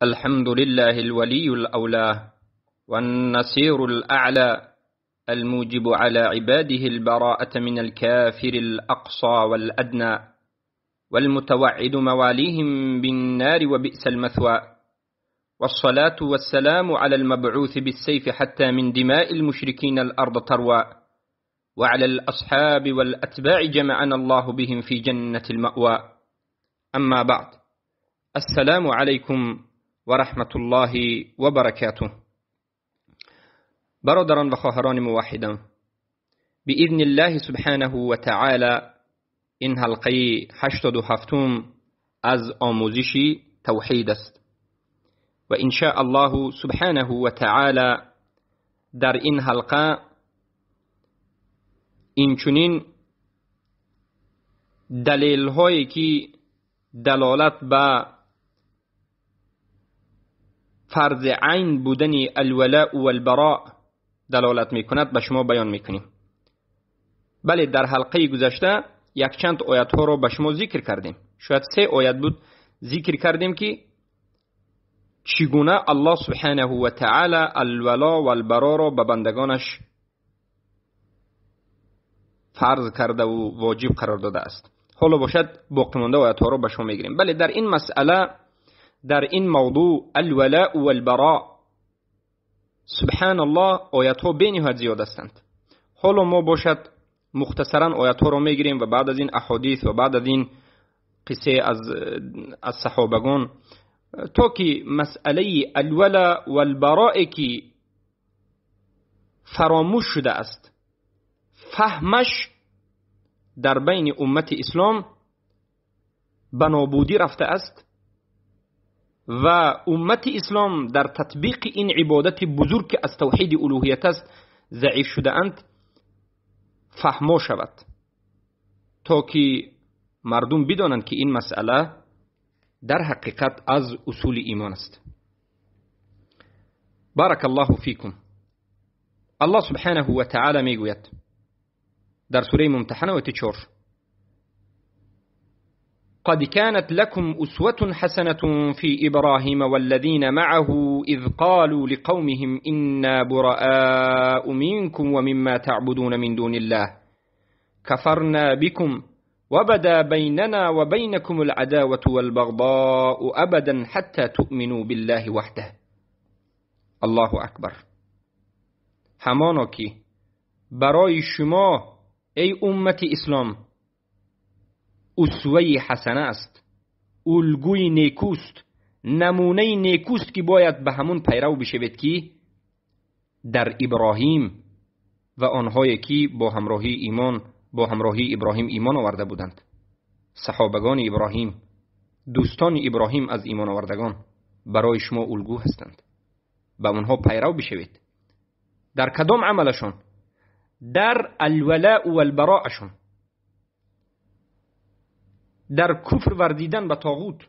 الحمد لله الولي الأولى والنصير الأعلى الموجب على عباده البراءة من الكافر الأقصى والأدنى والمتوعد مواليهم بالنار وبئس المثوى، والصلاة والسلام على المبعوث بالسيف حتى من دماء المشركين الأرض تروى، وعلى الأصحاب والأتباع جمعنا الله بهم في جنة المأوى. أما بعد، السلام عليكم ورحمة الله وبركاته. برادران و خواهران موحدان، بإذن الله سبحانه وتعالى این حلقه 87 از آموزش توحید است و إن شاء الله سبحانه وتعالى در این حلقه اینچنین دلیل هایی که دلالت به فرض عین بودن الولاء والبراء دلالت میکند به شما بیان میکنیم. بله، در حلقه گذشته یک چند آیت ها رو به شما ذکر کردیم، شاید 3 آیت بود ذکر کردیم که چگونه الله سبحانه و تعالی الولا والبراء را به بندگانش فرض کرده و واجب قرار داده است. حالا باشد باقی مانده آیت ها رو به شما میگیریم. بله، در این مسئله، در این موضوع الولاء والبراء، سبحان الله آیت ها بینهایت زیاد هستند. حالا ما باشد مختصرا آیت ها رو میگیریم و بعد از این احادیث و بعد از این قصه از صحابگان، تا که مسئله الولا والبراء که فراموش شده است، فهمش در بین امت اسلام به نابودی رفته است و امت اسلام در تطبیق این عبادت بزرگ که از توحید الوهیت است ضعیف شده اند، فهما شود تا که مردم بدانند که این مسئله در حقیقت از اصول ایمان است. بارک الله فیکم. الله سبحانه و تعالی میگوید در سوره ممتحنه آیه 4: قد كانت لكم أسوة حسنة في إبراهيم والذين معه إذ قالوا لقومهم إنا براء منكم ومما تعبدون من دون الله كفرنا بكم وبدا بيننا وبينكم العداوة والبغضاء أبدا حتى تؤمنوا بالله وحده. الله أكبر. همانا که برای شما ای امت اسلام اسوه حسنه است، الگوی نیکوست، نمونه نیکوست که باید به همون پیرو بشوید که در ابراهیم و آنهایی که با همراهی ایمان، با همراهی ابراهیم ایمان آورده بودند، صحابگان ابراهیم، دوستان ابراهیم از ایمان آوردگان، برای شما الگو هستند، به آنها پیرو بشوید. در کدام عملشون؟ در الولاء والبراءشون، در کفر ورزیدن به طاغوت.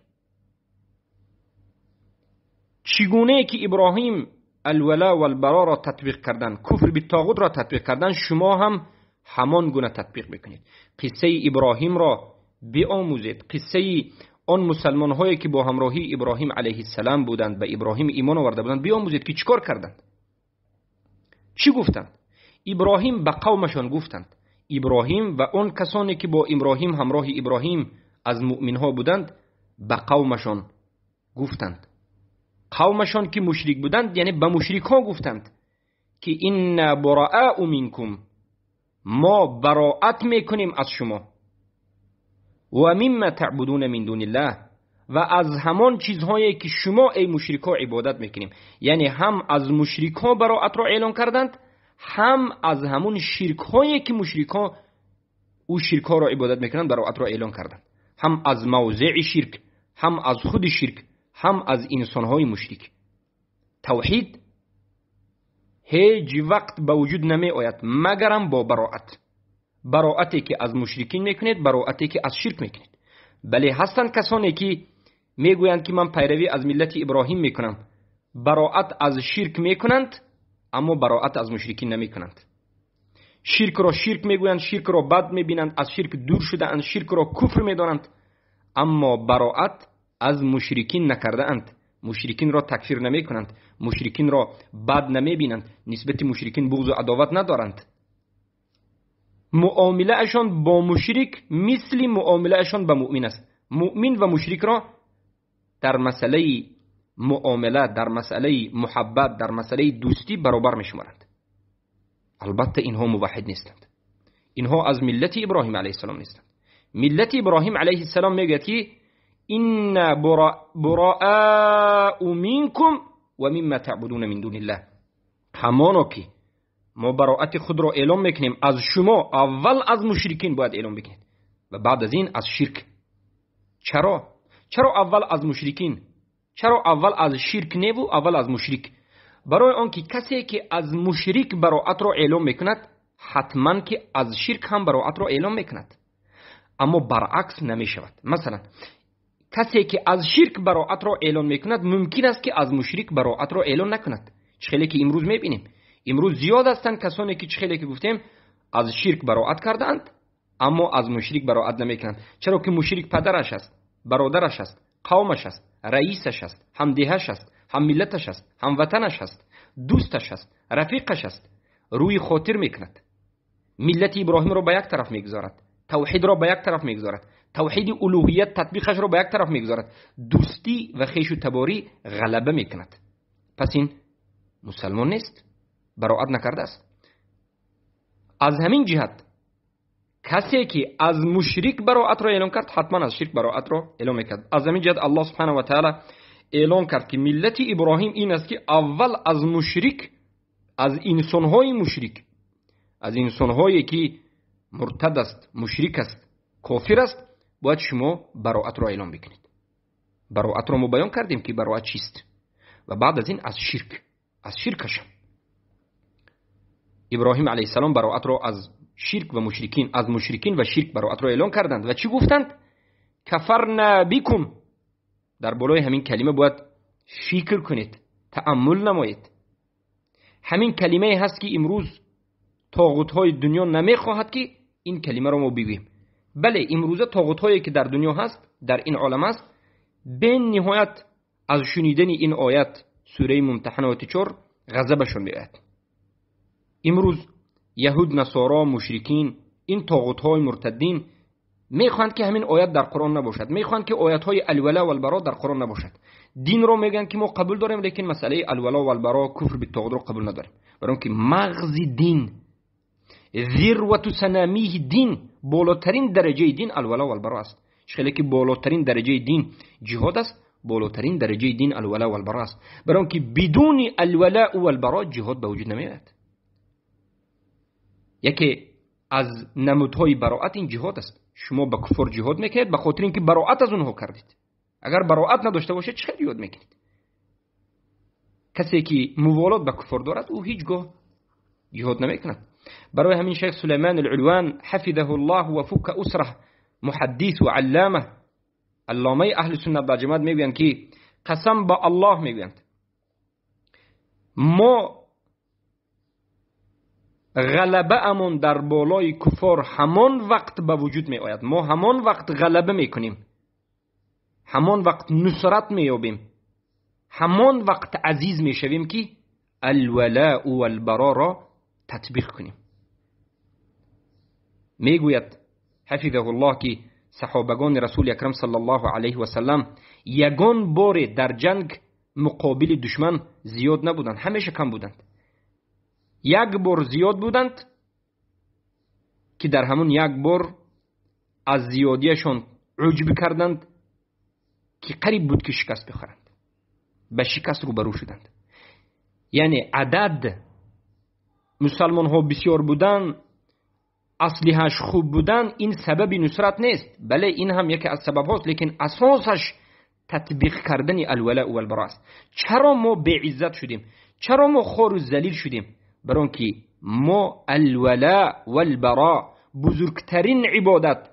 چگونه که ابراهیم الولا والبرا را تطبیق کردن، کفر به طاغوت را تطبیق کردن، شما هم همان گونه تطبیق بکنید. قصه ابراهیم را بیاموزید، قصه آن مسلمان هایی که با همراهی ابراهیم علیه السلام بودند، به ابراهیم ایمان آورده بودند، بیاموزید که چیکار کردند، چی گفتند. ابراهیم به قومشان گفتند، ابراهیم و آن کسانی که با ابراهیم همراه ابراهیم از مؤمن ها بودند به قومشان گفتند. قومشان که مشرک بودند، یعنی به مشرک ها گفتند که إنا براء منکم، ما براءت میکنیم از شما، و مما تعبدون من دون الله، و از همان چیزهایی که شما ای مشرک ها عبادت میکنیم. یعنی هم از مشرک ها براءت را اعلان کردند، هم از همون شرک هایی که مشرک ها او شرک ها را عبادت میکنند براءت را اعلان کردند. هم از موضع شرک، هم از خود شرک، هم از انسان های مشرک. توحید هیچ وقت به وجود نمی آید مگرم با براءت، براءتی که از مشرکین میکنید، براءتی که از شرک میکنید. بله، هستند کسانی که میگویند که من پیروی از ملت ابراهیم میکنم، براءت از شرک میکنند اما براءت از مشرکین نمیکنند. شرک را شرک میگویند، شرک را بد میبینند، از شرک دور شده اند، شرک را کفر میدانند، اما براءت از مشرکین نکرده اند. Мушрикинро такфир намекунанд, мушрикинро бад намебинанд, нисбати мушрикин буғзу адоват надоранд. Муомилаашон бо мушрик мисли муомилаашон ба муъмин аст. Муъмин ва мушрикро дар масъалаи муомила, дар масъалаи муҳаббат, дар масъалаи дӯстӣ баробар мешуморанд. Албатта инҳо муваҳҳид нестанд. Инҳо аз миллати Иброҳим алайҳиссалом нестанд. Миллати Иброҳим алайҳиссалом мегӯяд ки инна бураау минкум ва мимма таъбудуна мин дуниллаҳ. Ҳамоно ки мо бароати худро эълон мекунем аз шумо, аввал аз мушрикин бояд эълон бикунед ва баъд аз ин аз ширк. Чаро? Чаро аввал аз мушрикин? Чаро аввал аз ширк неву аввал аз мушрик? Барои он ки касе ки аз мушрик бароатро эълон мекунад, ҳатман ки аз ширк ҳам бароатро эълон мекунад. Аммо баръакс намешавад. Масалан, касе ки аз ширк бароатро эълон мекунад, мумкин аст ки аз мушрик бароатро эълон накунад. Чӣ хеле ки имрӯз мебинем. Имрӯз зиёд ҳастанд касоне ки чӣ хеле ки гуфтем аз ширк бароат кардаанд, аммо аз мушрик бароат намекунанд. Чаро ки мушрик падараш аст, бародараш аст, қавмаш аст, раисаш аст, ҳамдеҳаш аст, ҳаммиллаташ аст, ҳамватанаш аст, дӯсташ аст, рафиқаш аст. Рӯи хотир мекунад. Миллати Иброҳимро ба як тараф мегузорад, тавҳидро ба як тараф мегузорад, тавҳиди улуҳият татбиқашро ба як тараф мегузорад, дӯстӣ ва хешу таборӣ ғалаба мекунад. Пас ин мусалмон нест, бароат накардааст. Аз ҳамин ҷиҳат касе ки аз мушрик бароатро эълон кард, ҳатман аз ширк бароатро эълон мекард. Аз ҳамин ҷиҳат Аллоҳ субҳанаҳу ва таъала эълон кард ки миллати Иброҳим ин аст ки аввал аз мушрик, аз инсонҳои мушрик, аз инсонҳое ки муртад аст, мушрик аст, кофир аст, бояд шумо бароатро эълон бикунед. Бароатро мо баён кардем ки бароат чист. Ва баъд аз ин аз ширк, аз ширкашам. Иброҳим алайҳиссалом бароатро аз ширк ва мушрикин, аз мушрикин ва ширк бароатро эълон карданд. Ва чӣ гуфтанд? Кафарна бикум. Дар болои ҳамин калима бояд фикр кунед, тааммул намоед. Ҳамин калимае ҳаст ки имрӯз тоғутҳои дунё намехоҳад ки ин калимаро мо бигӯем. Бале, имрӯза тоғутҳое ки дар дунё ҳаст, дар ин олам аст, бениҳоят аз шунидани ин оят сураи Мумтаҳана ояти 4 ғазабашон меояд. Имрӯз яҳуд, насоро, мушрикин, ин тоғутҳои муртаддин мехоҳанд ки ҳамин оят дар Қуръон набошад, мехоҳанд ки оятҳои алвала валбаро дар Қуръон набошад. Динро мегӯянд ки мо қабул дорем, лекин масъалаи алвала валбаро, куфр битоғутро қабул надорем. Барои он ки мағзи дин, зирвату санамиҳи дин, болотарин дараҷаи дин алвала валбаро аст. Чӣ хеле ки болотарин дараҷаи дин ҷиҳод аст, болотарин дараҷаи дин алвала валбаро аст. Барои он ки бидуни алвала валбаро ҷиҳод ба вуҷуд намеояд. Яке аз намудҳои бароат ин ҷиҳод аст. Шумо ба куфр ҷиҳод мекунед ба хотири инки бароат аз онҳо кардед. Агар бароат надошта бошед, чӣ хел ҷиҳод мекунед? Касе ки муволот ба куфр дорад, ӯ ҳеҷ гоҳ ҷиҳод намекунад. Барои ҳамин шайх Сулаймон ал-Улван ҳафизаҳу Аллоҳ ва фукка усраҳ, муҳаддис ва аллома, алломаи аҳли суннат ва ҷамоат мегӯянд ки қасам ба Аллоҳ мегӯянд, мо ғалабаамон дар болои куфор ҳамон вақт ба вуҷуд меояд, мо ҳамон вақт ғалаба мекунем, ҳамон вақт нусрат меёбем, ҳамон вақт азиз мешавем ки алвалау валбароро татбиқ кунем. Мегӯяд ҳафизаҳуллоҳ ки саҳобагони расули акрам саллаллоҳу алайҳи васаллам ягон боре дар ҷанг муқобили душман зиёд набуданд, ҳамеша кам буданд. Як бор зиёд буданд ки дар ҳамон як бор аз зиёдияшон уҷб карданд ки қариб буд ки шикаст бихӯранд, ба шикаст рӯбарӯ шуданд. Яъне адад мусалмонҳо бисёр будан, аслиҳаш хуб будан, ин сабаби нусрат нест. Бале, ин ҳам яке аз сабабҳост, лекин асосаш татбиқ кардани алвалау валбаро аст. Чаро мо беиззат шудем? Чаро мо хору залил шудем? Барои он ки мо алвала валбаро, бузургтарин ибодат,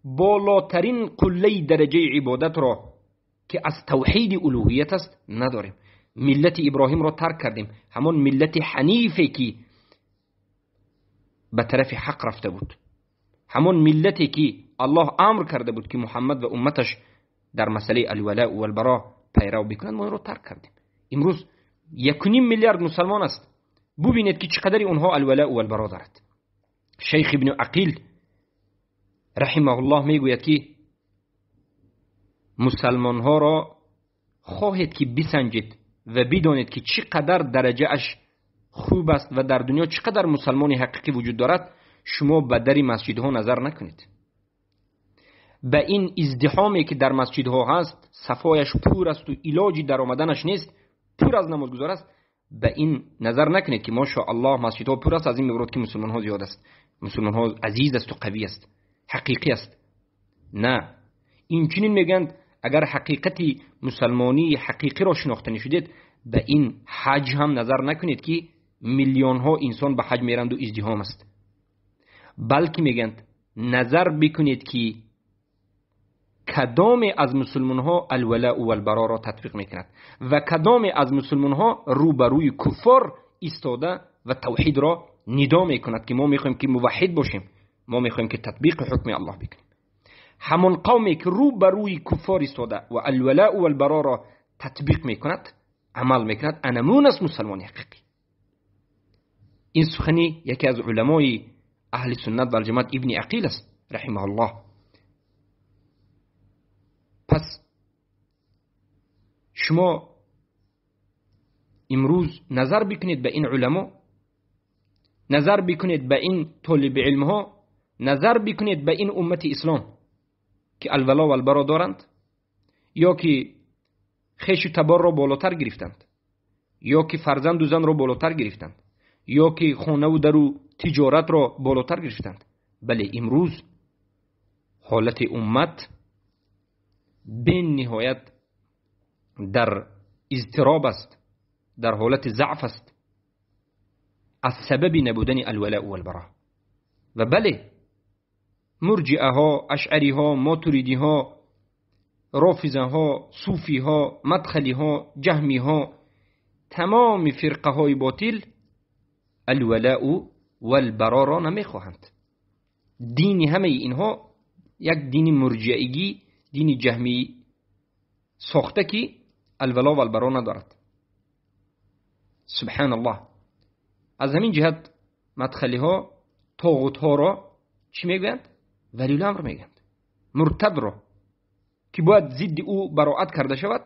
болотарин қуллаи дараҷаи ибодатро ки аз тавҳиди улуҳият аст надорем. Миллати Иброҳимро тарк кардем, ҳамон миллати ҳанифе ки ба тарафи ҳақ рафта буд, ҳамон миллате ки Аллоҳ амр карда буд ки Муҳаммад ва умматаш дар масъалаи алвалау валбаро пайрав бикунанд, мо инро тарк кардем. Имрӯз 1.5 миллиард мусалмон аст. Бубинед ки чӣ қадари онҳо алвалау валбаро дорад. Шайх ибни Ақил раҳимаҳуллоҳ мегӯяд, ки мусалмонҳоро хоҳед ки бисанҷед ва бидонед ки чӣ қадар дараҷааш хуб аст ва дар дунё чӣ қадар мусалмони ҳақиқӣ вуҷуд дорад, шумо ба дари масҷидҳо назар накунед. Ба ин издиҳоме ки дар масҷидҳо ҳаст, сафояш пур асту илоҷи даромаданаш нест, пур аз намозгузор аст, ба ин назар накунед ки машааллоҳ масҷидҳо пур аст, аз ин мебурад ки мусулмонҳо зиёд аст, мусулмонҳо азиз асту қавӣ аст, ҳақиқӣ аст. На, инчунин мегӯянд, агар ҳақиқати мусалмонии ҳақиқиро шинохта нашудед, ба ин ҳаҷ ҳам назар накунед ки миллионҳо инсон ба ҳаҷ меранду издиҳом аст, балки мегӯянд назар бикунед ки кадоме аз мусулмонҳо алвалау валбароро татбиқ мекунад ва кадоме аз мусулмонҳо рӯ ба рӯи куффор истода ва тавҳидро нидо мекунад ки мо мехоҳем ки муваҳҳид бошем, мо мехоҳем ки татбиқи ҳукми Аллоҳ бикунем. Ҳамон қавме ки рӯ ба рӯи куффор истода ва алвалау валбароро татбиқ мекунад, амал мекунад, анамун аст мусалмони ҳақиқӣ. Ин сухани яке аз уламои аҳли суннат валҷамоат Ибни Ақил аст раҳимаҳуллоҳ. Пас шумо имрӯз назар бикунед ба ин уламо, назар бикунед ба ин толиби илмҳо, назар бикунед ба ин уммати ислом ки алвало валбаро доранд, ё ки хешу таборро болотар гирифтанд, ё ки фарзанду занро болотар гирифтанд, ё ки хонаву дару тиҷоратро болотар гирифтанд. Бале, имрӯз ҳолати уммат бениҳоят дар изтироб аст, дар ҳолати заъф аст аз сабаби набудани алвалау валбаро. Ва бале, мурҷиаҳо, ашъариҳо, мотуридиҳо, рофизаҳо, суфиҳо, мадхалиҳо, ҷаҳмиҳо, тамоми фирқаҳои ботил алвалау валбароро намехоҳанд. Дини ҳамаи инҳо як дини мурҷиагӣ, дини ҷаҳмӣ сохта ки алвало валбаро надорад. Субҳаналлоҳ. Аз ҳамин ҷиҳат мадхалиҳо тоғутҳоро чӣ мегӯянд? Валиуламр мегӯянд. Муртадро ки бояд зидди ӯ бароат карда шавад,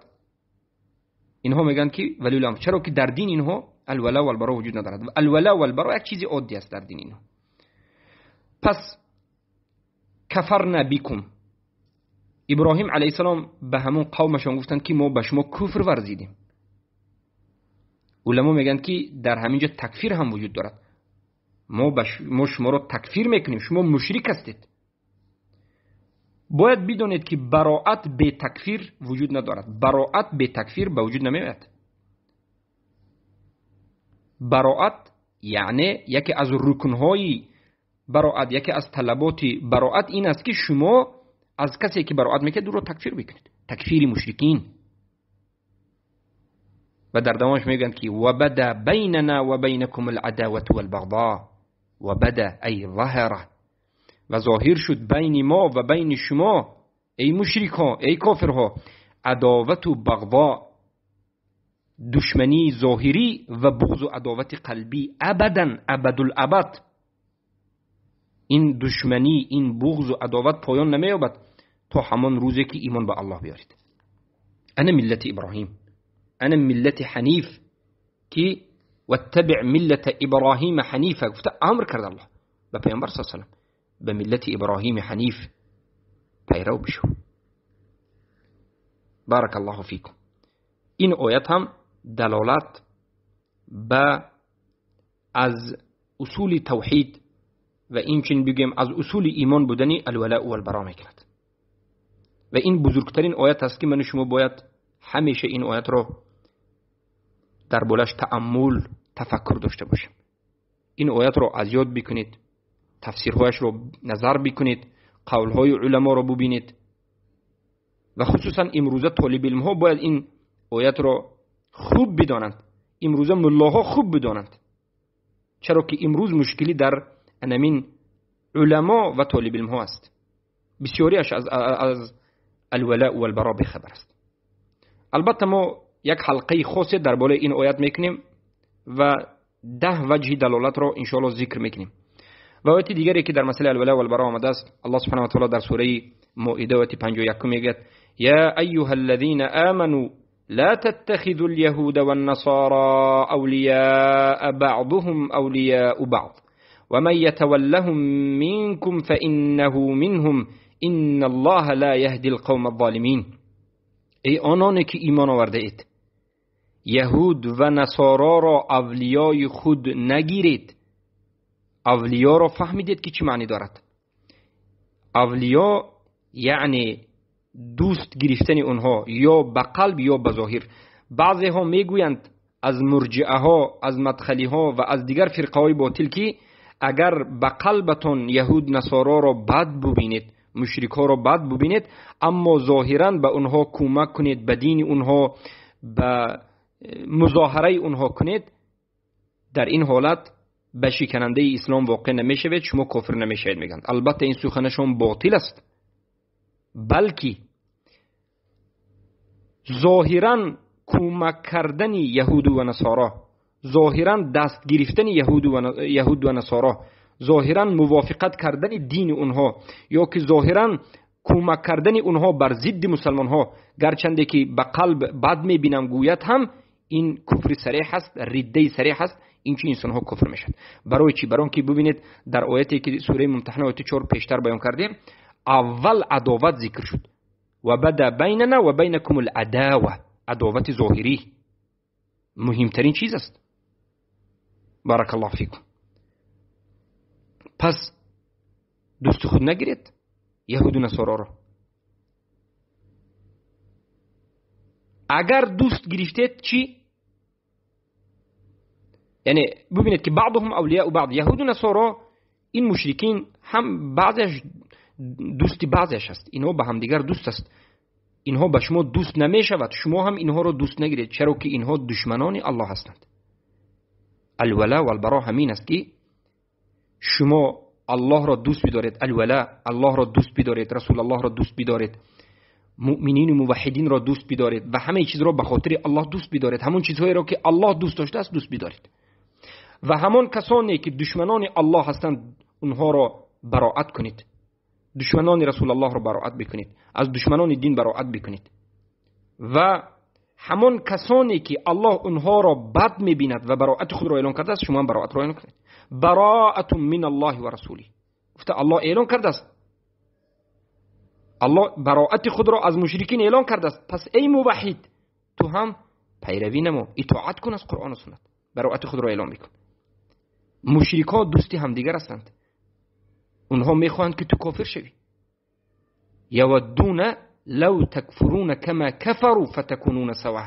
инҳо мегӯянд ки валиуламр. Чаро ки дар дини инҳо алвало валбаро вуҷуд надорад. Алвало валбаро як чизи оддӣ аст дар дини инҳо. Пас кафарна бикум, Иброҳим алайҳиссалом ба ҳамон қавмашон гуфтанд ки мо ба шумо куфр варзидем. Уламо мегӯянд ки дар ҳамин ҷо такфир ҳам вуҷуд дорад. Мо шуморо такфир мекунем, шумо мушрик ҳастед. Бояд бидонед ки бароат бе такфир вуҷуд надорад. Бароат бе такфир ба вуҷуд намеояд. Бароат яъне яке аз рукнҳои бароат, яке аз талаботи бароат ин аст ки шумо аз касе ки бароат мекунед ӯро такфир бикунед, такфири мушрикин. Ва дар давомаш мегӯянд ки ва бада байнана ва байнакум алъадавату валбағдо. Ва бада ай заҳара, ва зоҳир шуд байни мо ва байни шумо эй мушрикҳо, эй кофирҳо, адовату бағдо, душмании зоҳирӣ ва буғзу адовати қалбӣ абадан, абадулабад. Ин душманӣ, ин буғзу адоват поён намеёбад то ҳамон рӯзе ки имон ба Аллоҳ биёред. Ана миллати Иброҳим, ана миллати ҳаниф ки ваттабиъ миллата Иброҳима ҳанифа гуфта амр кард Аллоҳ ба паёмбар саллаллоҳу алайҳи васаллам, ба миллати Иброҳими ҳаниф пайрав бишав. Баракаллоҳу фикум. Ин оят ҳам далолат ба аз усули тавҳид ва инчунин бигӯем аз усули имон будани алвалау валбаро мекунад. Ва ин бузургтарин оят аст ки ману шумо бояд ҳамеша ин оятро дар болаш тааммул, тафаккур дошта бошем. Ин оятро аз ёд бикунед, тафсирҳояшро назар бикунед, қавлҳои уламоро бубинед. Ва хусусан имрӯза толибилмҳо бояд ин оятро хуб бидонанд. Имрӯза муллоҳо хуб бидонанд, чаро ки имрӯз мушкилӣ дар анамин уламо ва толибилмҳо аст. Бисёриаш аз алвалау валбаро бехабар аст. Албатта мо як ҳалқаи хосе дар болои ин оят мекунем ва 10 ваҷҳи далолатро иншоаллоҳ зикр мекунем. Ва ояти дигаре ки дар масъалаи алвала валбаро омадааст, Аллоҳ субҳанаҳу ва таъоло дар сураи Моида ояти 51 мегӯяд: я айюҳа аллазина аману ла таттахизу алйаҳуда ваннасара авлияа баъдуҳум авлияу баъд ва ман ятаваллаҳум минкум фаиннаҳу минҳум инна аллоҳа ла яҳди алқавма алзолимин. Эй ононе ки имон овардаед, яҳуд ва насороро авлиёи худ нагиред. Авлиёро фаҳмидед ки чӣ маънӣ дорад? Авлиё яъне дӯст гирифтани онҳо ё ба қалб ё ба зоҳир. Баъзеҳо мегӯянд аз мурҷиаҳо, аз мадхалиҳо ва аз дигар фирқаҳои ботил ки агар ба қалбатон яҳуд насороро бад бубинед, мушрикҳоро бад бубинед, аммо зоҳиран ба онҳо кӯмак кунед, ба дини онҳо, ба музоҳараи онҳо кунед, дар ин ҳолат ба шиканандаи ислом воқеъ намешавед, шумо кофир намешавед, мегӯянд. Албатта ин суханашон ботил аст, балки зоҳиран кӯмак кардани яҳуду ва насоро, зоҳиран даст гирифтани яҳуд ва насоро, зоҳиран мувофиқат кардани дини онҳо ё ки зоҳиран кӯмак кардани онҳо бар зидди мусалмонҳо, гарчанде ки ба қалб бад мебинам гӯяд ҳам, ин куфри сареҳ аст, риддаи сареҳ аст, ин чи инсонҳо куфр мешавад. Барои чӣ? Барои он ки бубинед дар ояте ки сураи Мумтаҳина ояти 4 пештар баён кардем, аввал адоват зикр шуд. Ва бада байнана ва байнакум ал-адава, адовати зоҳирӣ муҳимтарин чиз аст. Баракаллоҳу фикум. Пас дӯсти худ нагиред яҳуду насороро. Агар дӯст гирифтед чӣ? Яъне бубинед ки баъдуҳум авлияу баъд, яҳуду насоро ин мушрикин ҳам баъзеаш дӯсти баъзеаш аст, инҳо ба ҳамдигар дӯст аст. Инҳо ба шумо дӯст намешавад, шумо ҳам инҳоро дӯст нагиред, чаро ки инҳо душманони Аллоҳ ҳастанд. Алвала валбаро ҳамин аст ки шумо Аллоҳро дӯст бидоред, алвала Аллоҳро дӯст бидоред, Расулаллоҳро дӯст бидоред, муъминину муваҳҳидинро дӯст бидоред ва ҳамаи чизро ба хотири Аллоҳ дӯст бидоред, ҳамон чизҳоеро ки Аллоҳ дӯст доштааст дӯст бидоред ва ҳамон касоне ки душманони Аллоҳ ҳастанд онҳоро бароат кунед, душманони Расулаллоҳро бароат бикунед, аз душманони дин бароат бикунед ва ҳамон касоне ки Аллоҳ онҳоро бад мебинад ва бароати худро эълон кардааст, шумо ҳам бароатро эълон кунед. Бароатун мин Аллоҳи ва расулиҳ, гуфта Аллоҳ эълон кардааст, Аллоҳ бароати худро аз мушрикин эълон кардааст. Пас эй муваҳҳид, ту ҳам пайравӣ намо, итоат кун аз Қуръону суннат, бароати худро эълон бикун. Мушрикҳо дӯсти ҳамдигар ҳастанд, онҳо мехоҳанд ки ту кофир шавӣ. Яваддуна лав такфуруна кама кафару фатакунуна сава.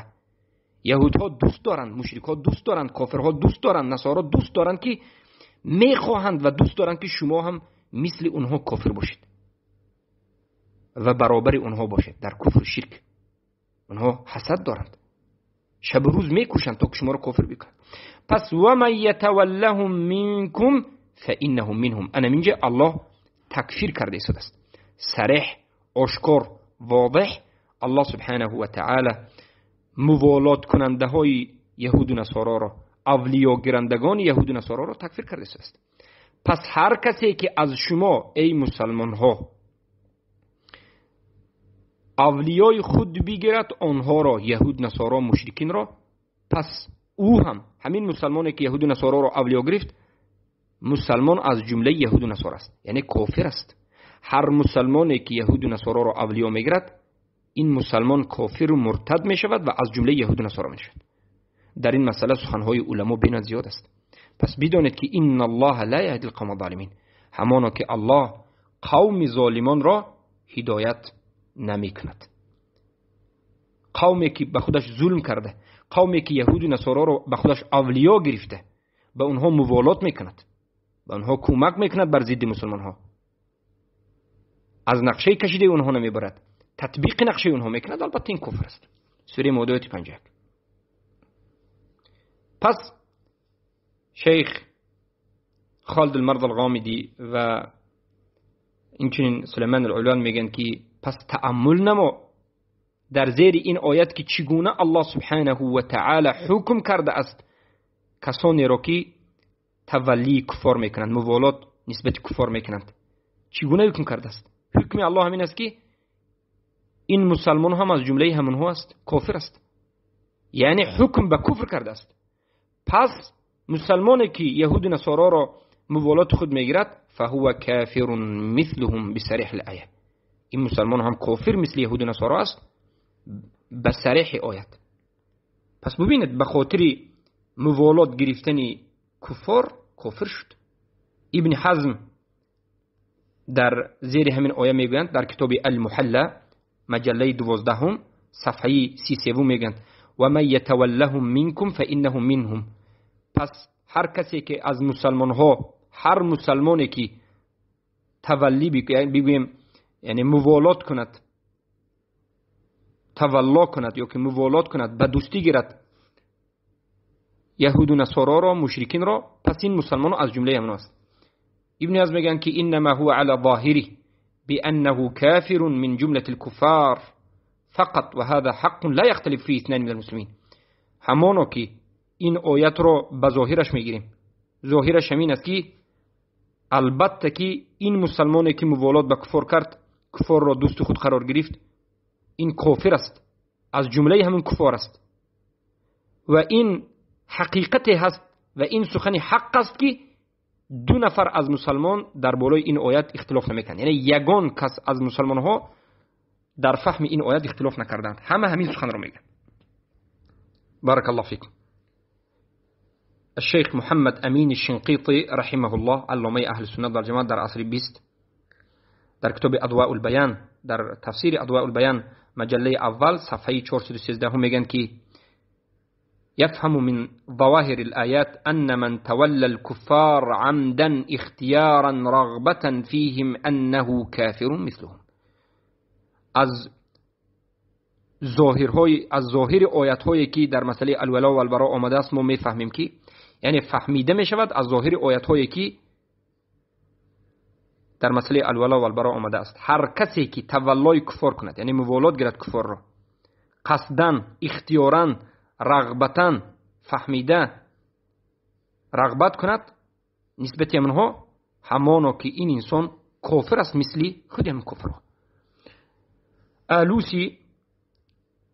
Яҳудҳо дӯст доранд, мушрикҳо дӯст доранд, кофирҳо дӯст доранд, насоро дӯст доранд ки мехоҳанд ва дӯст доранд ки шумо ҳам мисли онҳо кофир бошед ва баробари онҳо бошед дар куфру ширк. Онҳо ҳасад доранд, шабу рӯз мекӯшанд то ки шуморо кофир бикунанд. Пас ва ман ятаваллаҳум минкум фаиннаҳум минҳум, ана минҷа Аллоҳ такфир карда истодааст, сареҳ, ошкор, возеҳ. Аллоҳ субҳанаҳу ва таъала муволот кунандаҳои яҳуду насороро, авлиёгирандагони яҳуду насороро такфир карда истодааст. Пас ҳар касе ки аз шумо эй мусалмонҳо авлиёи худ бигирад онҳоро, яҳуд, насоро, мушрикинро, пас ӯ ҳам ҳамин мусалмоне ки яҳуду насороро авлиё гирифт, мусалмон аз ҷумлаи яҳуду насоро аст, яъне кофир аст. Ҳар мусалмоне ки яҳуду насороро авлиё мегирад, ин мусалмон кофиру муртад мешавад ва аз ҷумлаи яҳуду насоро мешавад. Дар ин масъала суханҳои уламо бенад зиёд аст. Пас бидонед ки инна аллоҳа ла яҳди алқавма золимин, ҳамоно ки Аллоҳ қавми золимонро ҳидоят намекунад. Қавме ки ба худаш зулм карда, қавме ки яҳуду насороро ба худаш авлиё гирифта, ба онҳо муволот мекунад, ба онҳо кӯмак мекунад бар зидди мусулмонҳо, аз нақшаи кашидаи онҳо намебарад, татбиқи нақшаи онҳо мекунад, албатта ин куфр аст. Сураи Моида ояти 51. Пас шейх Холид алмард алғомидӣ ва инчунин Сулаймон алулван мегӯянд ки пас тааммул намо дар зери ин оят ки чӣ гуна Аллоҳ субҳанаҳу ва таъоло ҳукм кардааст касонеро ки таваллии куффор мекунанд, муволот нисбати куффор мекунанд. Чӣ гуна ҳукм кардааст? Ҳукми Аллоҳ ҳамин аст ки ин мусалмон ҳам аз ҷумлаи ҳамонҳо аст, кофир аст, яъне ҳукм ба куфр кардааст. Пас мусалмоне ки яҳуду насороро муволоти худ мегирад, фаҳува кафирун мислуҳум бисарих лая, ин мусалмон ҳам кофир мисли яҳуду насоро аст ба сарихи оят. Пас бубинед, ба хотири муволот гирифтани куффор кофир шуд. Ибни Ҳазм дар зери ҳамин оя мегӯянд дар китоби Алмуҳалла маҷаллаи 12 сафҳаи 33 мегӯянд: ва ман ятаваллаҳум минкум фаиннаҳу минҳум. Пас ҳар касе ки аз мусалмонҳо, ҳар мусалмоне ки таваллӣ бигӯем, яъне муволот кунад, тавалло кунад ё ки муволот кунад, ба дӯстӣ гирад яҳуду насороро, мушрикинро, пас ин мусалмоно аз ҷумлаи ҳамон аст. Ибни Ҳазм мегӯянд ки иннама ҳува ала зоҳириҳ бианнаҳу кафирун мин ҷумлати лкуффар фақат ва ҳаза ҳаққун ла яхталифу фиҳи итнани мин алмуслимин. Ҳамоно ки ин оятро ба зоҳираш мегирем, зоҳираш ҳамин аст ки албатта ки ин мусалмоне ки муволот ба куффор кард, куффорро дӯсти худ қарор гирифт, ин кофир аст, аз ҷумлаи ҳамин куффор аст ва ин ҳақиқате ҳаст ва ин сухани ҳақ аст ки ду нафар аз мусалмон дар болои ин оят ихтилоф намекунанд. Яъне ягон кас аз мусалмонҳо дар фаҳми ин оят ихтилоф накарданд, ҳама ҳамин суханро мегӯянд. Баракаллоҳу фикум. الشيخ محمد أمين الشنقيطي رحمه الله، علامه أهل السنة والجماعة در عصر 20، در کتاب أضواء البيان، در تفسیر أضواء البيان مجله اول صفحه 413 میگن که يفهم من ظواهر الآيات أن من تولى الكفار عمدا اختيارا رغبة فيهم أنه كافر مثلهم. از ظاهر آیت هایی که در مسئله الولا و البراء آمده است ما میفهمیم که، یعنی فهمیده می شود از ظاهر آیت هایی که در مسئله الولا و البراء آمده است، هر کسی که تولای کفار کند، یعنی موالات گیرد کفار را، قصدا، اختیارا، رغبتا، فهمیده رغبت کند نسبت منها، همانا که این انسان کافر است مثلی خود هم کفر. آلوسی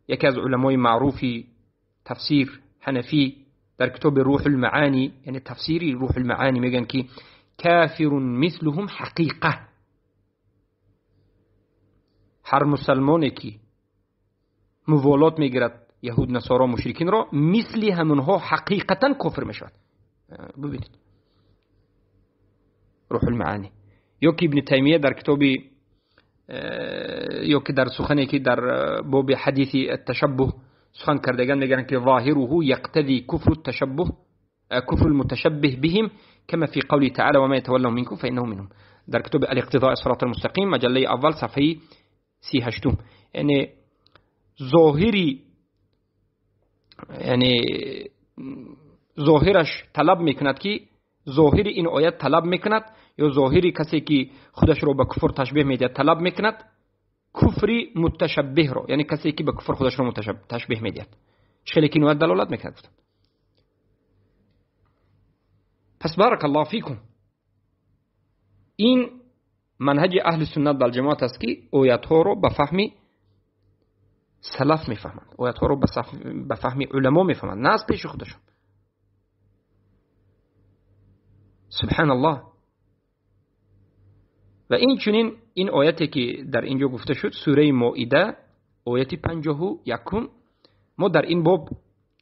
یکی از علمای معروفی تفسیر حنفی در کتاب روح المعانی، یعنی تفسیری روح المعانی، میگن که کافر مثلهم حقیقه. هر مسلمانی که موالات میگیرد یهود، نصارا، مشرکین را، مثل همونها حقیقتا کفر میشود. ببینید روح المعانی. یا که ابن تیمیه در کتاب، یا که در سخنی که در باب حدیث التشبه سخن کردگان میگن که ظاهره یقتضی کفر التشبه، کفر المتشبه بهم كما في قوله تعالى وما يتولوا منكم فإنه منهم. در کتاب الاقتضاء الصراط المستقیم مجله اول صفحه 38. یعنی ظاهری، یعنی ظاهرش طلب میکند که ظاهر این آیت طلب میکند، یا ظاهری کسی که خودش رو به کفر تشبیه میده طلب میکند کفری متشبه رو، یعنی کسی که به کفر خودش رو تشبیه میده، خیلی که این آیت دلالت میکند. پس بارک الله فیکم، این منهج اهل سنت والجماعت است که آیت ها رو به فهم سلف میفهمند، آیت ها رو به فهم علما میفهمند، نه از پیش خودشون. سبحان الله. و این چنین این آیتی که در اینجا گفته شد، سوره مائده آیت 51، ما در این باب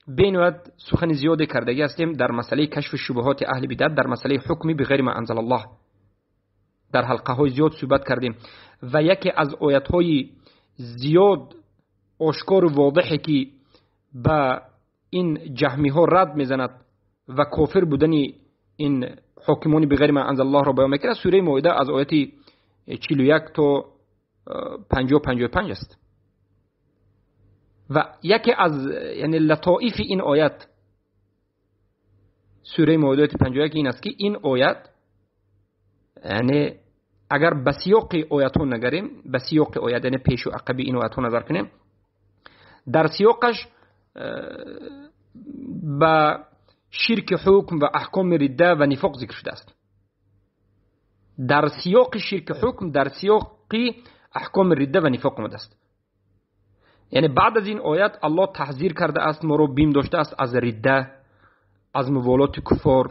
بینوید سخن زیاد کردگی هستیم در مسئله کشف شبهات اهل بدعت، در مسئله حکمی بغیر ما انزل الله، در حلقه های زیاد صحبت کردیم و یکی از آیت های زیاد آشکار و واضحی که به این جهمی ها رد میزند و کافر بودن این حاکمانی بغیر ما انزل الله را بیان میکنه، سوره مائده از آیت 41 تا 50 55 است. و یکی از یعنی لطائف این آیت سوره مائده آیت 51 این است که این آیت، یعنی اگر به سیاق آیت ها نگریم، به سیاق آیت یعنی پیش و عقب این آیت ها نظر کنیم، Дар сиёқаш ба ширки ҳукм ва аҳкоми ридда ва нифоқ зикр шудааст. Дар сиёқи ширки ҳукм, дар сиёқи аҳкоми ридда ва нифоқ омадааст. Яъне баъд аз ин оят Аллоҳ таҳзир кардааст, моро бим доштааст аз ридда, аз муволоти куфор,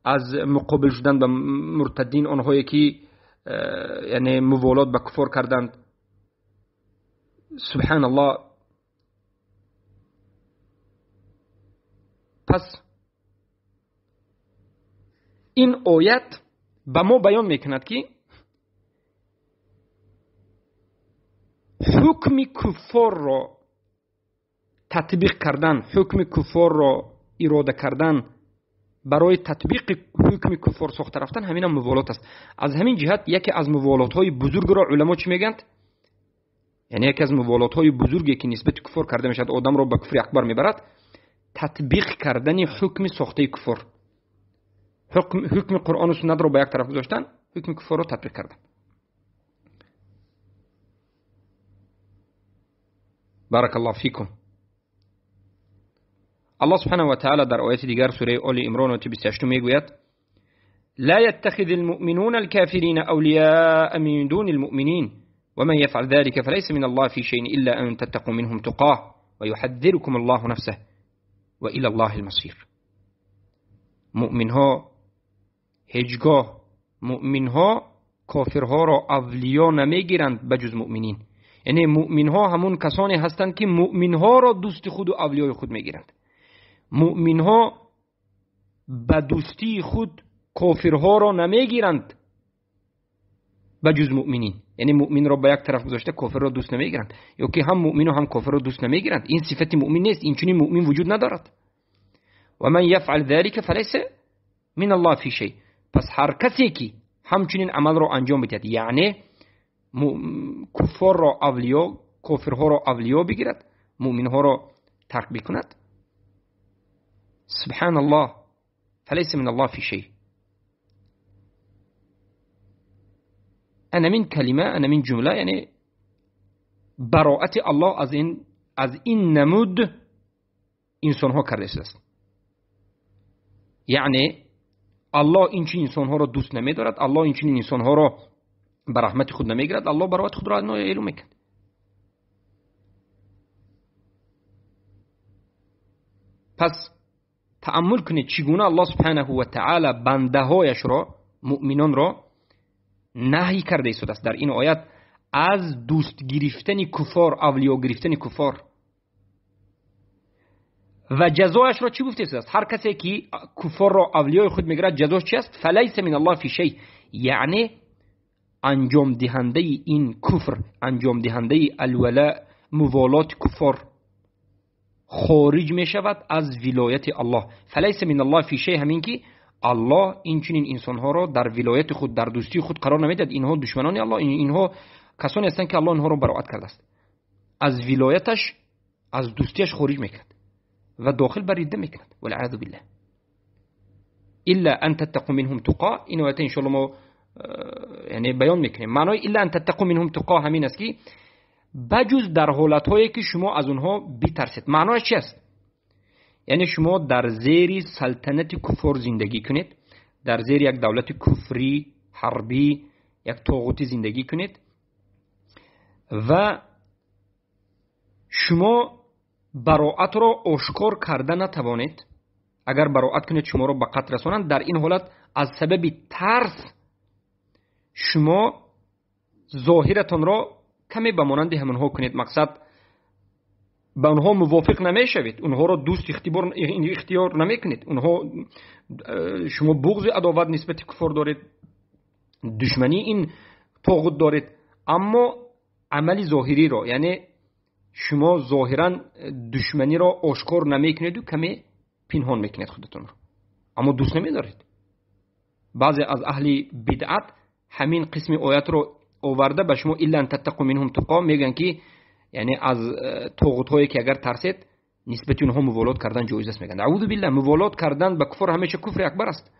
аз муқобил шудан ба муртаддин, онҳое ки яъне муволот ба куфор карданд. Субҳаналлоҳ. Пас ин оят ба мо баён мекунад, ки ҳукми куффорро татбиқ кардан, ҳукми куффорро ирода кардан, барои татбиқи ҳукми куффор сохта рафтан, ҳаминам муволот аст. Аз ҳамин ҷиҳат яке аз муволотҳои бузургро уламо чӣ мегӯянд? Яъне яке аз муволотҳои бузурге ки нисбати куффор карда мешавад, одамро ба куфри акбар мебарад, татбиқ кардани ҳукми сохтаи куффор. Ҳукми Қуръону суннатро ба як тараф гузоштан, ҳукми куффорро татбиқ кардан. Баракаллоҳу фикум. Аллоҳ субҳанаҳу ва таъала дар ояти дигар сураи Оли Имрон ояти 28 мегӯяд: لا يتخذ المؤمنون الكافرين أولياء من دون المؤمنين ومن يفعل ذلك فليس من الله في شيء إلا أن تتقوا منهم تقاه ويحذركم الله نفسه وإلى الله المصير. مؤمنها هیچگاه مؤمنها کافرها را اولیا نمیگیرند بجز مؤمنین. یعنی مؤمنها همون کسانی هستند که مؤمنها را دوست خود و اولیای خود میگیرند. مؤمنها به دوستی خود کافرها را نمیگیرند بجز مؤمنین. یعنی مؤمن را به یک طرف گذاشته کافر را دوست نمیگیرند، یا که هم مؤمن و هم کافر را دوست نمیگیرند. این صفت مؤمن نیست، این چنین مؤمن وجود ندارد. و من یفعل ذلك فلیس من الله فی شیء. پس هر کسی که همچنین عمل را انجام بدهد، یعنی کفار را اولیا، کافرها را اولیا بگیرد، مؤمنها را ترک بکند، سبحان الله، فلیس من الله فی شیء. انا من کلمه، انا من جمله، یعنی براءت الله از این نمود انسانها کرده است. یعنی الله این چنین انسانها را دوست نمی‌دارد، الله این چنین انسانها را به رحمت خود نمی‌گیرد، الله براءت خود را اعلام می‌کند. پس تأمل کنید چگونه الله سبحانه و تعالی بنده‌هایش را، مؤمنان را نهی کرده است در این آیت از دوست گرفتن کفار، اولیا گرفتن کفار. و جزایش را چی گفته است؟ هر کسی که کفار را اولیای خود میگیرد جزاش چی است؟ فلیس من الله فی شیء، یعنی انجام دهنده این کفر، انجام دهنده الولاء، موالات کفار، خارج می شود از ولایت الله. فلیس من الله فی شیء همین که الله این چنین انسانها را در ولایت خود، در دوستی خود قرار نمیدهد. اینها دشمنان الله، اینها کسانی هستند که الله اینها را براءت کرده است. از ولایتش، از دوستیش خارج میکند و داخل بر رده میکند، والعیاذ بالله. الا ان تتقوا منهم تقا. این آیت ان شاء الله ما یعنی بیان میکنیم. معنای الا ان تتقوا منهم تقا همین است که بجز در حالتهایی که شما از اونها بترسید. معنایش چی است؟ یعنی شما در زیر سلطنت کفر زندگی کنید، در زیر یک دولت کفری حربی، یک طاغوتی زندگی کنید و شما براءت را آشکار کرده نتوانید. اگر براءت کنید شما را به قتل رسانند. در این حالت از سبب ترس شما ظاهرتان را کمی به مانند همانها کنید. مقصد به آنها موافق نمیشوید، اونها را دوست اختیار نمیکنید، اونها شما بغض عداوت نسبت کفر دارید، دشمنی این طاغوت دارید، اما عمل ظاهری را، یعنی شما ظاهرا دشمنی را آشکار نمیکنید و کمی پنهان میکنید خودتون را، اما دوست نمیدارید. بعضی از اهل بدعت همین قسم آیت را آورده به شما الا ان تتقوا منهم تقا میگن که یعنی از طاغوت هایی که اگر ترسید نسبت اونها موالات کردن جایز است میگن. اعوذ بالله. موالات کردن به کفر همیشه کفر اکبر است.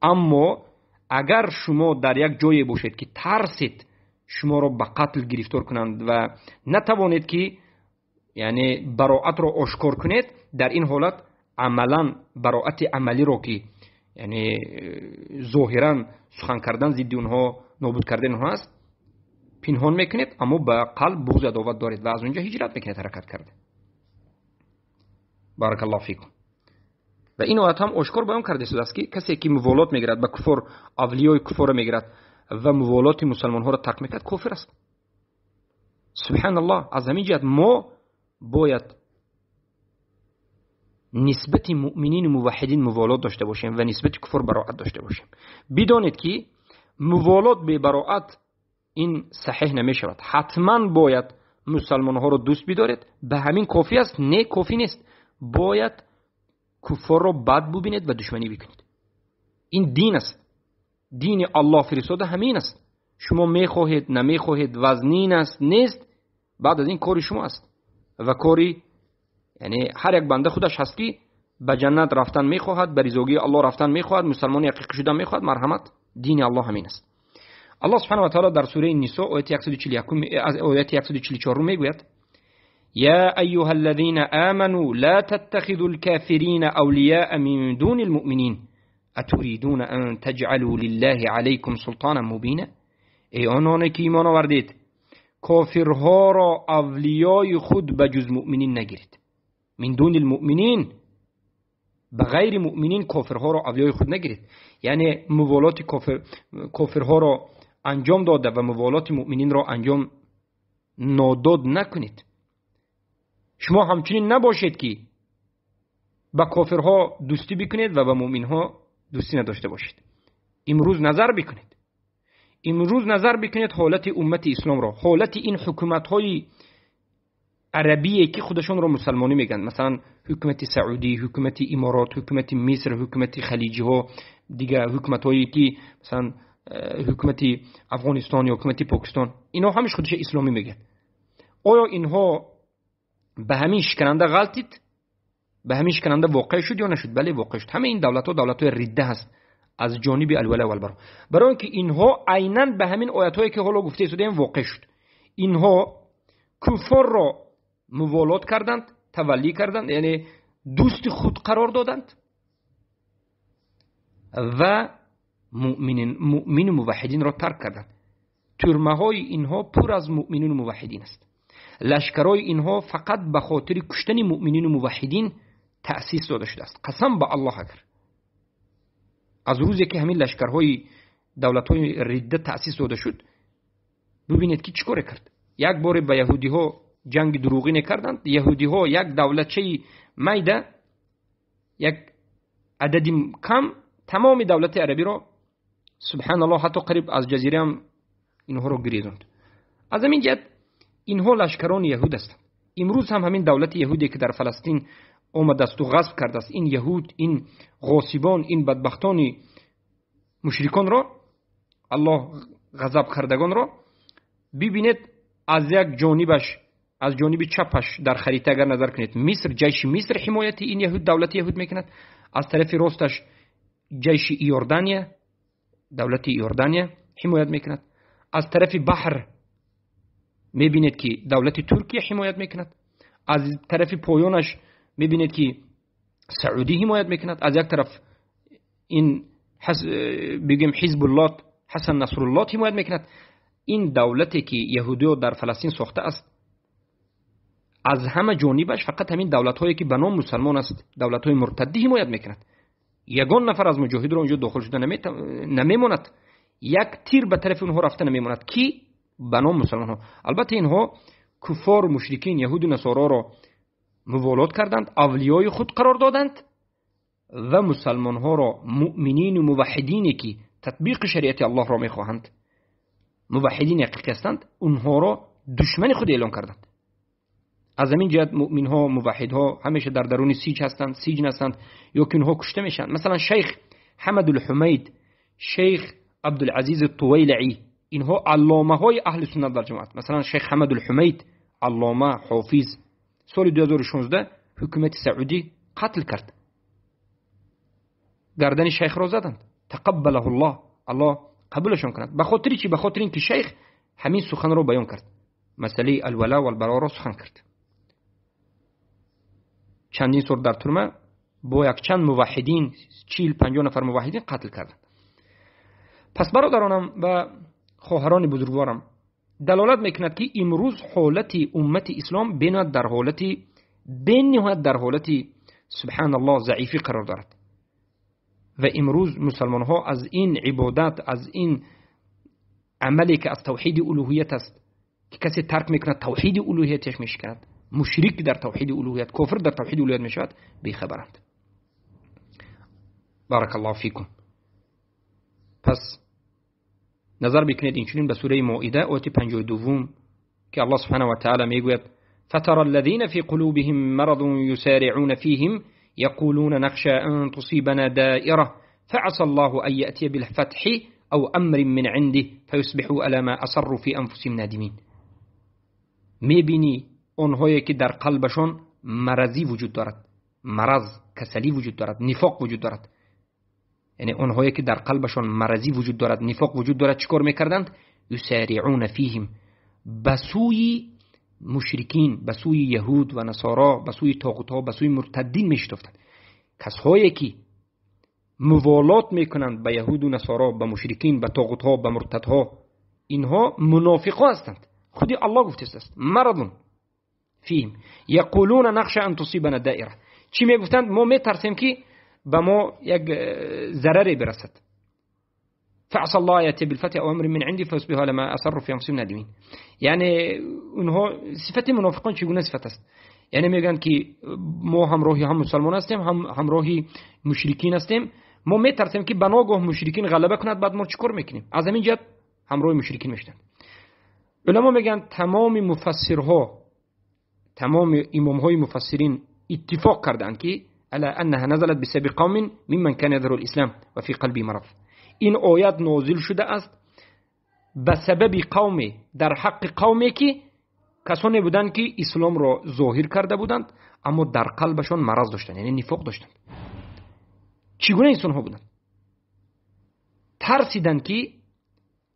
اما اگر شما در یک جایی باشید که ترسید شما را به قتل گرفتار کنند و نتوانید که яъне бароатро ошкор кунед, дар ин ҳолат амалан бароати амалиро ки яъне зоҳиран сухан кардан зидди онҳо, нобуд кардани онҳо аст, пинҳон мекунед, аммо ба қалб буғз адоват доред ва аз онҷо ҳиҷрат мекунед, ҳаракат карда. Баракаллоҳу фикум. Ва ин оят ҳам ошкор баён карда шудааст, ки касе ки муволот мегирад ба куфр, авлиёи куфрро мегирад ва муволоти мусалмонҳоро тарк мекунад, кофир аст. Субҳаналлоҳ. Аз ҳамин ҷиҳат мо бояд нисбати муъминину муваҳҳидин муволот дошта бошем ва нисбати куфр бароат дошта бошем. Бидонед, ки муволот бебароат ин саҳеҳ намешавад. Ҳатман бояд мусалмонҳоро дӯст бидоред. Ба ҳамин кофӣ аст? Не, кофӣ нест. Бояд куффорро бад бубинед ва душманӣ бикунед. Ин дин аст. Дини Аллоҳ фиристода ҳамин аст. Шумо мехоҳед, намехоҳед, вазнин аст, нест, баъд аз ин кори шумо аст ва кори яъне ҳар як банда худаш ҳаст, ки ба ҷаннат рафтан мехоҳад, ба ризогии Аллоҳ рафтан мехоҳад, мусалмони ҳақиқӣ шудан мехоҳад, марҳамат, дини Аллоҳ ҳамин аст. Аллоҳ субҳанаҳу ва таъоло дар сураи Нисо ояти 141, ояти 144 мегӯяд: يا أيها الذين آمنوا لا تتخذوا الكافرين أولياء من دون المؤمنين أتريدون أن تجعلوا لله عليكم سلطانا مبينا. ای آنان که ایمان آوردید، کافرها را اولیای خود به جز مؤمنین نگیرید. من دون المؤمنین، به غیر مؤمنین کافرها را اولیای خود نگیرید. یعنی موالات کافرها را انجام داده و موالات مؤمنین را انجام ناداد نکنید. شما همچنین نباشید که به کافرها دوستی بکنید و به مؤمنها دوستی نداشته باشید. امروز نظر بکنید، امروز نظر بکنید حالت امت اسلام را، حالت این حکومت های عربیه که خودشون را مسلمانی میگن، مثلا حکومت سعودی، حکومت امارات، حکومت مصر، حکومت خلیجی ها، دیگه حکومت هایی که مثلا حکومت افغانستان یا حکومت پاکستان، اینا همش خودش اسلامی میگن. آیا اینها به همین شکننده غلطید؟ به همین شکننده واقع شد یا نشد؟ بله واقع شد. همه این دولت ها دولت های رده هست از جانب الولا و البرا، برای اینکه اینها عینا به همین آیت هایی که حالا گفته شده واقع شد. اینها کفر را موالات کردند، تولی کردند، یعنی دوست خود قرار دادند و مؤمن موحدین را ترک کردند. ترمه های اینها پر از مؤمنین موحدین است. لشکرهای اینها فقط به خاطر کشتن مؤمنین و موحدین تأسیس داده شده است. قسم به الله اگر از روزی که همین لشکرهای دولت‌های رده تأسیس داده شد، ببینید که چیکار کرد. یک بار به یهودی ها جنگ دروغی نکردند. یهودی ها یک دولتچه میده، یک عدد کم، تمام دولت عربی را سبحان الله حتی قریب از جزیره هم اینها را گریزاند. از همین جهت اینها لشکران یهود هستند. امروز هم همین دولت یهودی که در فلسطین آمده است و غصب کرده است، این یهود، این غاصبان، این بدبختان مشرکان را، الله غضب کردگان را ببینید. از یک جانبش، از جانب چپش در خریطه اگر نظر کنید، مصر، جیش مصر حمایت این یهود، دولت یهود میکند. از طرف راستش جیش ایوردانیا، دولت ایوردانیا حمایت میکند. از طرف بحر میبینید که دولت ترکیه حمایت میکند. از طرف پایانش میبینید که سعودی حمایت میکند. از یک طرف این بگیم حزب الله، حسن نصرالله حمایت میکند. این دولتی که یهودی در فلسطین ساخته است، از همه جانبش فقط همین دولت هایی که به نام مسلمان است، دولت های مرتدی حمایت میکند. یگان نفر از مجاهد را اونجا داخل شده نمیماند، یک تیر به طرف اونها رفته نمیماند کی به نام مسلمان ها. البته اینها کفار و مشرکین، یهود و نصارا را موالات کردند، اولیای خود قرار دادند و مسلمان ها را، مؤمنین و موحدینی که تطبیق شریعت الله را میخواهند، موحدین حقیقی هستند، اونها را دشمن خود اعلام کردند. از همین جهت مؤمن ها، موحد ها همیشه در درون سیج هستند، سجن هستند یا که اونها کشته میشن. مثلا شیخ حمد الحمید، شیخ عبدالعزیز الطویلعی، اینها علامه های اهل سنت در جماعت. مثلا شیخ حمد الحمید، علامه حافظ، سال 2016 حکومت سعودی قتل کرد، گردن شیخ را زدند. تقبله الله، الله قبولشان کند. به خاطر چی؟ به خاطر اینکه شیخ همین سخن را بیان کرد، مسئله الولا والبرا را سخن کرد. чандин сол дар турма бо якчанд муваҳҳидин, 40-50 нафар муваҳҳидин қатл карданд. Пас бародаронам ва хоҳарони бузургворам, далолат мекунад ки имрӯз ҳолати уммати ислом бениҳоят дар ҳолати субҳаналлоҳ заифӣ қарор дорад ва имрӯз мусалмонҳо аз ин ибодат, аз ин амале ки аз тавҳиди улуҳият аст, ки касе тарк мекунад тавҳиди улуҳияташ мешиканад, мушрик дар тавҳиди улуҳият, кофир дар тавҳиди улуҳият мешавад, бехабаранд. Баракаллоҳу фикум. Пас назар бикунед инчунин ба сураи Моида ояти 52 ки Аллоҳ субҳанаҳу ва таъала мегӯяд: فترى الذين في قلوبهم مرض يسارعون فيهم يقولون نخشى أن تصيبنا دائرة فعسى الله أن يأتي بالفتح أو أمر من عنده فيصبحوا على ما أصروا في أنفسهم نادمين. میبینی آنهایی که در قلبشان مرضی وجود دارد، مرض، کسلی وجود دارد، نفاق وجود دارد، یعنی آنهایی که در قلبشان مرضی وجود دارد، نفاق وجود دارد، چیکار میکردند؟ یسارعون فیهم، به سوی مشرکین، به سوی یهود و نصارا، به سوی طاغوت‌ها، به سوی مرتدین میشتافتند. کسایی که موالات میکنند به یهود و نصارا، به مشرکین، به طاغوت‌ها، به مرتدها، اینها منافق‌ها هستند. خودی الله گفته است مرض فیهم یقولون نخشى ان تصیبنا دائره. چی میگفتند؟ ما میترسیم که به ما یک ضرری برسد. فعسى الله يأتي بالفتح أو أمر من عندي فيصبحوا على ما أصروا في أنفسهم نادمين. یعنی اونها صفت منافقان چگونه صفت است؟ یعنی میگن که ما همراهی هم مسلمان هستیم، هم همراهی مشرکین هستیم، ما میترسیم که بناگاه مشرکین غلبه کند، بعد ما چیکار میکنیم؟ از همین جهت همراه مشرکین میشدند. علما میگن تمام مفسرها، تمام امامهای مفسرین اتفاق کردند که على انها نزلت بسبب قوم ممن كان يظهر الاسلام وفي قلبه مرض. این آیت نازل شده است به سبب قومی، در حق قومی که کسانی بودند که اسلام را ظاهر کرده بودند اما در قلبشان مرض داشتند، یعنی نفاق داشتند. چگونه انسان ها بودند؟ ترسیدند که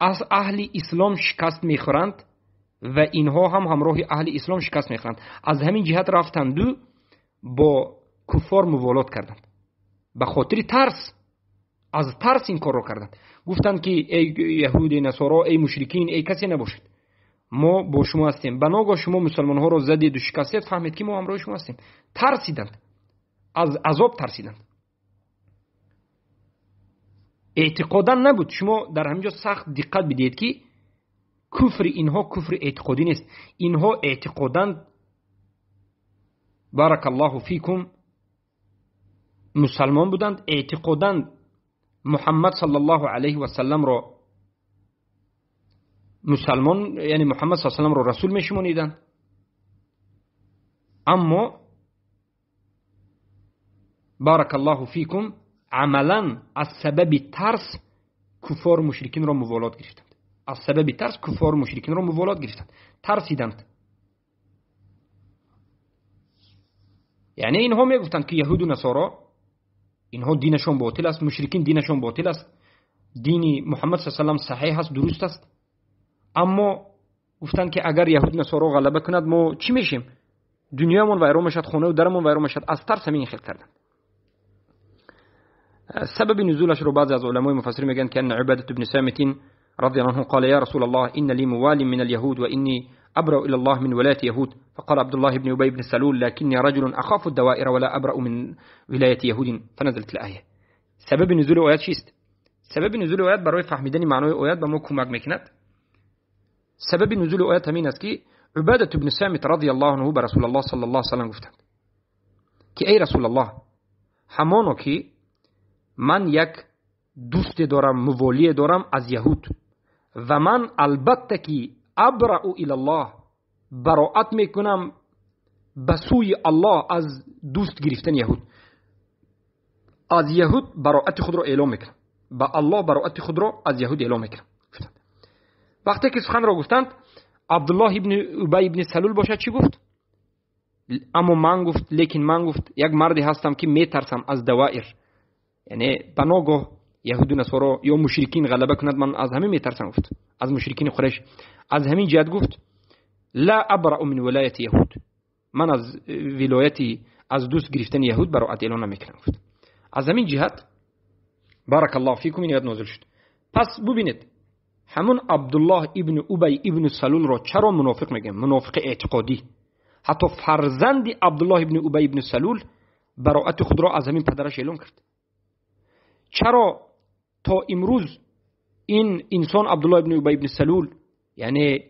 از اهل اسلام شکست میخورند و اینها هم همراه اهل اسلام شکست میخورند. از همین جهت رفتند و با کفار موالات کردند، به خاطر ترس، از ترس این کار رو کردند. گفتند که ای یهود، نصارا، ای مشرکین، ای کسی نباشید، ما با شما هستیم. بناگاه شما مسلمان ها رو زدید و شکستید، فهمید که ما همراه شما هستیم. ترسیدند، از عذاب ترسیدند. اعتقادا نبود. شما در همینجا سخت دقت بدید که کفر اینها کفر اعتقادی نیست. اینها اعتقادا، بارک الله فیکم، مسلمان بودند، اعتقادا محمد صلی الله علیه و سلم را مسلمان، یعنی محمد صلی الله علیه و سلم را رسول میشمونیدند، اما بارک الله فیکم عملا از سبب ترس کفار و مشرکین را موالات گرفتند. از سبب ترس کفار و مشرکین را موالات گرفتند، ترسیدند. یعنی اینها میگفتند که یهود و نصارا اینها دینشون باطل است، مشرکین دینشون باطل است، دین محمد صلی الله علیه و سلم صحیح است، درست است. اما گفتند که اگر یهود نصارا غلبه کند ما چی میشیم؟ دنیامون ویران میشد، خانه و درمون ویران میشد. از ترس همین خیل کردند. سبب نزولش رو بعضی از علمای مفسرین میگن که ان عبادة بن صامت رضی الله عنه قال يا رسول الله ان لي موال من اليهود واني أبرأ إلى الله من ولاية يهود. فقال عبد الله بن أبي بن سلول لكني رجل أخاف الدوائر ولا أبرأ من ولاية يهود. فنزلت الآية. سبب نزول آیات چیست؟ سبب نزول آیات برای فهمیدن معنای آیات به ما کمک میکند. سبب نزول آیات همین است که عبادة بن صامت رضی الله عنه به رسول الله صلی الله علیه و سلم گفتند که ای رسول الله، همانو که من یک دوست دارم، موالی دارم از یهود و من البته که ابرأ الی الله، براءت میکنم به سوی الله از دوست گرفتن یهود. از یهود براءت خود را اعلام میکنم، به الله براءت خود را از یهود اعلام میکنم. وقتی که سخن را گفتند، عبدالله ابن ابی ابن سلول باشد چی گفت؟ اما من گفت، لیکن من گفت یک مردی هستم که میترسم از دوایر، یعنی بناگاه یهود و نصارا یا مشرکین غلبه کند، من از همه میترسم. گفت از مشرکین قریش. از همین جهت گفت لا ابرأ من ولایت یهود، من از ولایت، از دوست گرفتن یهود براءت اعلان نمیکنم. گفت از همین جهت بارک الله فیکم این آیت نازل شد. پس ببینید همون عبدالله ابن ابی ابن سلول را چرا منافق میگن؟ منافق اعتقادی. حتی فرزند عبدالله ابن ابی ابن سلول براءت خود را از همین پدرش اعلان کرد. چرا تا امروز این انسان عبدالله ابن ابی ابن سلول یعنی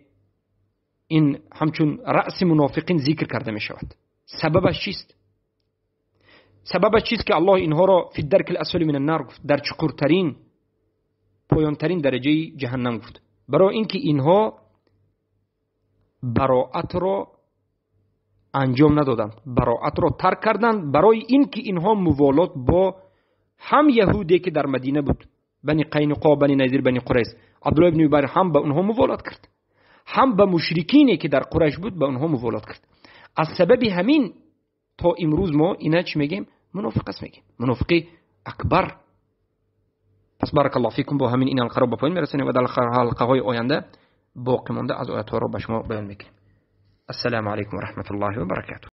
این همچون رأس منافقین ذکر کرده می شود؟ سببش چیست؟ سببش چیست که الله اینها را فی الدرک الاسفل من النار گفت، در چقورترین پایانترین درجه جهنم گفت؟ برای اینکه اینها براءت را انجام ندادند، براءت را ترک کردند، برای اینکه اینها موالات با هم یهودی که در مدینه بود، بنی قینقاع، بنی نضیر، بنی قریظ، عبدالله ابن ابی هم به اونها موالات کرد، هم به مشرکینی که در قریش بود به اونها موالات کرد. از سبب همین تا امروز ما اینا چی میگیم؟ منافق است میگیم، منافقی اکبر. پس بارک الله فیکم با همین این حلقه را به پایان میرسونیم و در حلقه های آینده باقی مانده از آیات ها را به شما بیان میکنیم. السلام علیکم و رحمت الله و برکاته.